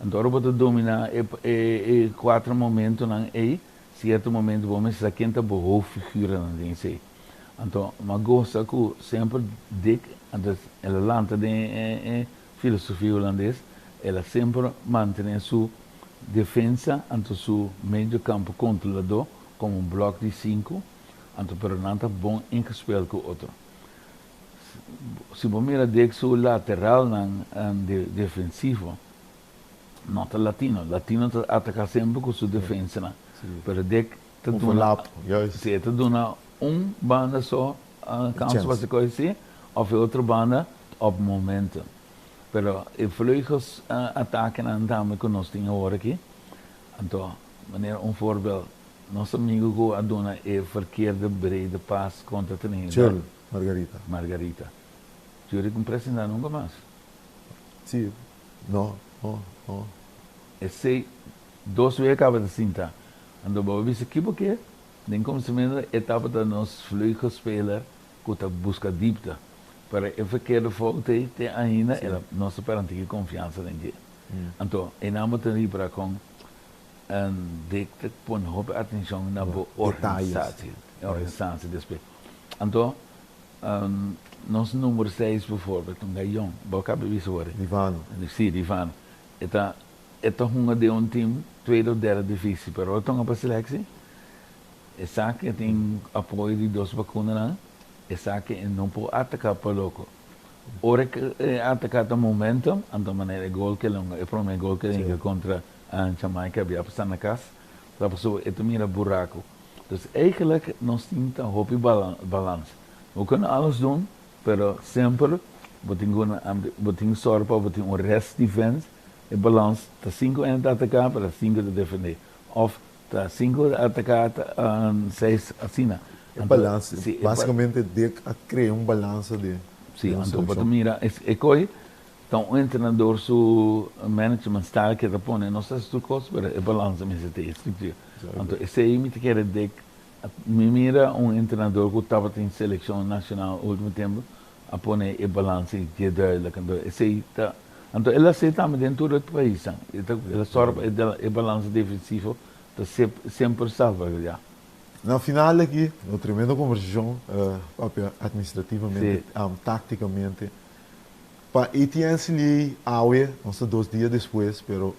Anto ora bo ta domina e e cuatro momentonan ey, cierto momento bo mester sa ken ta bo hoofdfiguranan den esey. Anto m'a gosa cu semper Dick, anto el a lanta den e filosofia hulandes, el a semper mantené su defensa anto su medio kampo kontroladó komo un blòk di sinku, anto pero nan ta bon ingespeeld ku otro. Si bo mira Dick su lateralnan defensivo no ta latino, latino ta ataká semper ku su defensanan, pero Dick ta duna, si e ta duna un banda so kans pa hasi kos así òf e otro banda op momento. Pero e vleugels atakenan tambe ku nos tin awor aki, anto manera un voorbeeld, nos amigo ku a duna e verkeerde brede pas kontra Trinidad. Shirley Margarita. Margarita. Shirley ku presenta nunka mas. Si, no, no, no. Esei dos wea kaba ta sinta. Anto bo a bisa ki bo ke? Den komensamentu e tabata nos vleugelspeler ku ta buska dipta. Pero e verkeerde fout ei te ainda el a nos ta pera un tiki konfiansa den dje. Anto einan bo ta ripara kon Dick ta pone hopi atenshon na bo organisatie, e organisatie despues. Anto nos number seis bijvoorbeeld, un gayon, bo a kaba bisa wor ei. Rivano. Si, Rivano. E ta e ta hunga den un team tweede of derde divisie, pero ora ta hunga pa selectie Esaki e tin apoyo di dos bakunanan, esaki e no por ataka pa loko. Ora e ataka ta momentum, anto manera e gol ke longa, e prome gol ke hinka kontra Jamaica bia pasa na kas. Ta pasobra e ta mira buraku. Dus eigenlijk nos tin ta hopi balans. We kunnen alles doen, pero semper bo tin ku bo tin sòru pa bo tin un rest defense, e balans ta sinku hende ta ataká pero sinku ta defendé òf ta sinku ta ataká ta seis asina. E balans, básicamente Dick a krea un balansa di Sí, anto bo ta mira e koi Ta un entrenador su management style ke ta pone nos ta haci tur cos pero e balansa mester ta e structura. Anto esey mi ta kere dek mi mira un entrenador cu tabata den seleccion nacional ultimo tempo a pone e balansa y dje duidelijk anto esey ta anto el a haci tambe den tur otro paisnan el a zorg pa e balansa defensivo ta semper salvaguardia. Na final aki un tremendo conversacion papia administrativamente tacticamente. Pa Etienne Siliey awe, nos ta dos dia despues, pero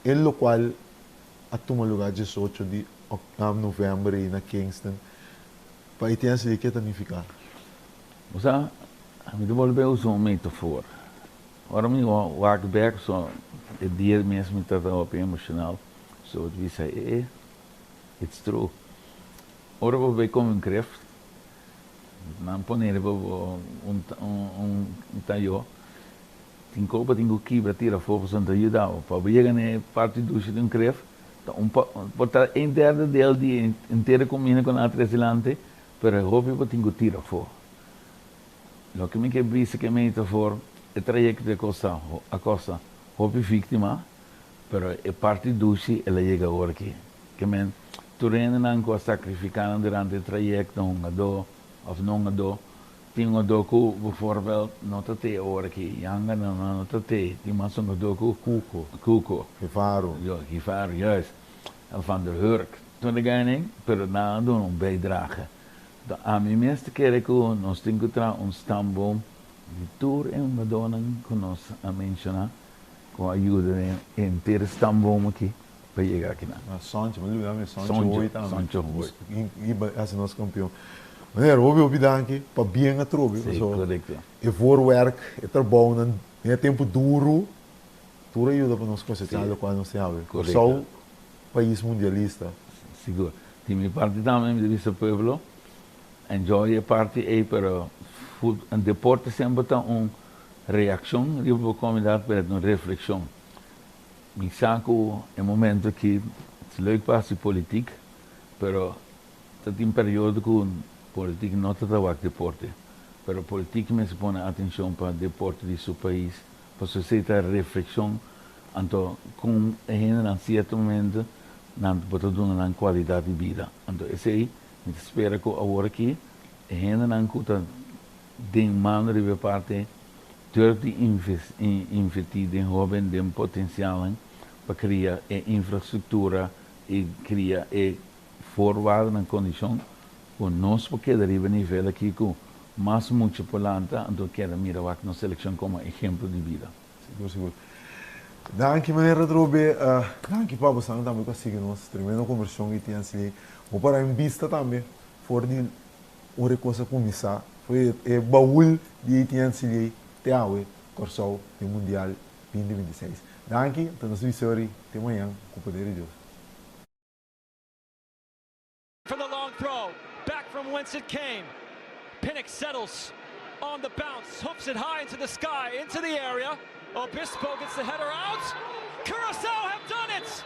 e locual a tuma lugar diesocho di november ei na Kingston, pa Etienne Siliey ke ta nifica? Bo sa, mi ta bolbe usa un metafoor. Ora mi wak bek, so e dia mes mi ta hopi emocional, so mi ta bisa, e, it's true. Ora bo bay come un kreft, Nan pone riba bo un tayó, tin koe bo tin ku kibra tira afó pasobra no ta yuda bo. Pa bo yega na e parti dushi di un kref, ta un por ta un derde del di e entero kuminda ku nan a trese dilanti, pero e hopi bo tin ku tira afó. Loke mi ke bisa ku e metafor, e trayekto a kosta a kosta hopi víktima, pero e parti dushi el a yega awor aki. Ke men tur hendenan ku a sakrifiká nan durante e trayekto, hungadó òf no hungadó, tin hungadó ku bivoorbeeld no ta te awor aki, Yanga nan no ta te, tin mas hungadó ku Kuko. Kuko. Gevaro. Jo, Gevaro, juist. Van der Hurk. Tur e gainan, pero nan a duna un bijdrage. Ami mes ta kere ku nos tin ku traha un stamboom di tur e hungadónan ku nos a menshoná ku a yuda den e henter stamboom aki. Pa yega akinan. Ah, Soncho, mi lubida mi Soncho Hoy tambe. Soncho Hoy. I hasi nos kampion. Meneer, hopi hopi danki pa bien atrobe. Si, korekto. E voorwerk, e trabounan, den e tempu duru, tur a yuda pa nos kosechá lokual nos tin awe. Korekto. Kòrsou, pais mundialista. Sigur. Di mi parti tambe mi ta bisa pueblo, enjoy e parti ei, pero deporte semper ta un reakshon riba bo komunidat, pero e ta un reflekshon. Mi sa ku e momento aki ta leuk pa hasi politik, pero ta tin periodo ku politik no ta ta wak deporte. Pero politik mester pone atenshon pa deporte di su pais, pasobra esei ta reflekshon anto kon e hendenan sierto momento nan bo ta duna nan kualidat di bida. Anto esei mi ta spera ku awor aki e hendenan ku ta den mando riba e parti Durf di invertí den hóben den potensialnan pa kria e infrastruktura i kria e voorwaardennan, kondishon, ku nos por keda riba e nivel aki ku mas mucha por lanta, anto keda mira wak nos selekshon komo ehempel di bida. Sigur sigur. Danki meneer Atrobe. Danki pa bosan tambe ku a sigui nos tremendo kombershon i TNC. Bo por a bista tambe for di Ora e kos a kuminsá, foi e baul di Etienne Silié te awe Kòrsou den Mundial 2026. Danki, ta nos Missouri, te mañan ku poder di Dios. For the long throw, back from whence it came. Pinnock settles on the bounce, hoofs it high into the sky, into the area. Obispo gets the header out. Curacao have done it!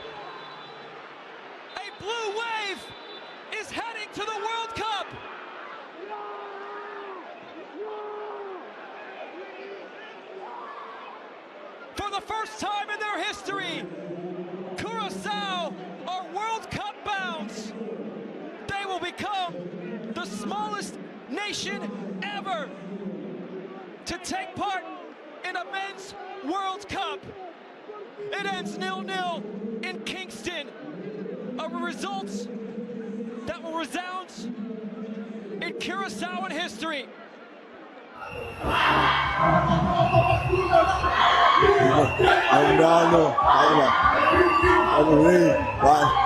A blue wave is heading to the World Cup! For the first time in their history, Curacao are World Cup bound. They will become the smallest nation ever to take part in a men's World Cup. It ends nil-nil in Kingston. A result that will resound in Curaçaoan history. Andando, habla. Bye.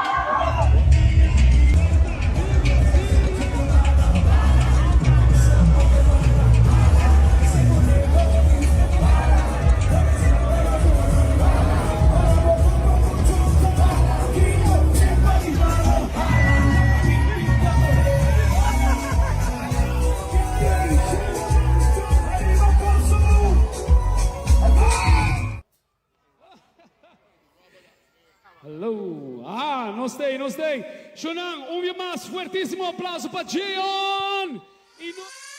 Shonan, un mas fuertísimo aplauso pa Jeon! I no.